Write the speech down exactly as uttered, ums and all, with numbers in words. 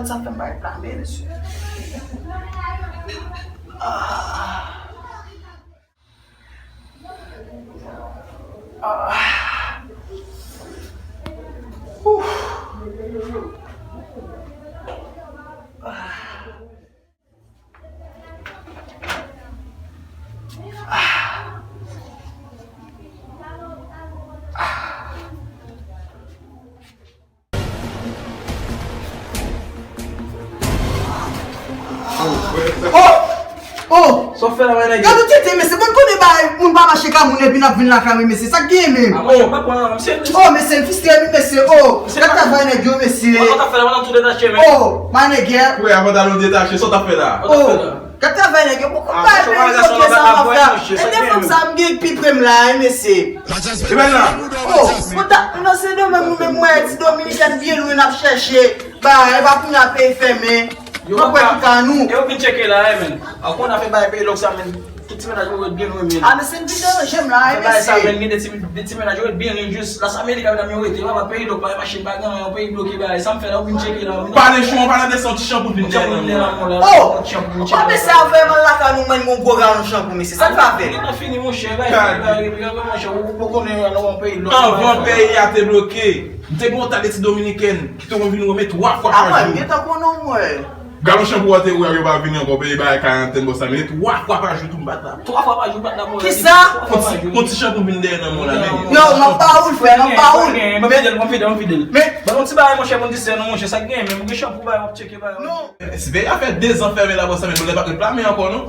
Sa fè m bay plame, mesye. Ah. Ah. Ouf. Ah. Ah. Ah. Oh! Oh! Sa w fè la, manèg? Gade w tete, mesye. Bon, konnen bagay, moun pa mache ka moun epi n ap vin lakay mwen, mesye. Sa k genyen menm? Ah, mwen, mwen pa pran, mesye. Oh, mesye, m fistre wi, mesye. Oh, gade travay nèg yo, mesye. Mwen, sa w t ap fè la, mwen, tou detache, men. Oh, manèg. Wi, avan talon detache, sa w t ap fè la? Sa w t ap fè la? Oh, gade travay nèg yo. Poko bay peyi yo, sa m ap fè. E de fanm sa m gen pi pre m la, wi, mesye. E ben la. Oh, kontak nou nan Sendomeng, nou menm, mwen, ti Dominikèn byen lwen n ap chèche. Ba, e pa kounye a peyi fèmen. Yo, mwen kwè ki ka nou. E yo vin tcheke la, wi, men. Ankò n a fè bay peyi lòk sa, men. Tout ti mennaj yo ret byen lwen, men. Ah, men se n vin deranje m la, wi, mesye. Fè bay sa, men, gen de ti, de ti mennaj yo ret byen lwen, jis la, sa Amerik avèk dam yo rete, yo pa peyi lòk, pa machin, pa gen anyen, yon peyi bloke, bay. Sa m fè la, yo vin tcheke la, wi. Pale chon, pale de son ti chanpou vin dèyè nan mwen la. Oh! Ou pa mesye a vrèman lakay nou, mwen, gon gwo galon chanpou, mesye. Sa n va fè? Li nan fini, monchè, bay, bay, bay, monchè, ou, ou konnen, nou, yon peyi lòk. Anvan peyi a te bloke, m te gen yon ta de ti Dominikèn ki te konn vin wè m twa fwa pa jou. Ah, mwen, gentan konnen w, mwen. Galon chanpou a te wè yo pa vini ankò, peyi bagay karantèn, bò sa, men twa fwa pa jou tou m bat la. Twa fwa pa jou bat la, mwen. Kisa? Fon ti, fon ti chanpou vin dèyè nan mwen la, men. Yo, m ap ba ou l, frè, m ap ba ou l. Mwen fidèl, mwen fidèl, mwen fidèl. Men. Ban nou ti bagay, monchè, moun di sè nou, monchè, sa k gen, men mwen gen chanpou bagay, w ap tcheke bagay. Non. Si peyi a fè dezan fèmen la, bò sa, men nou pa reklame ankò, non.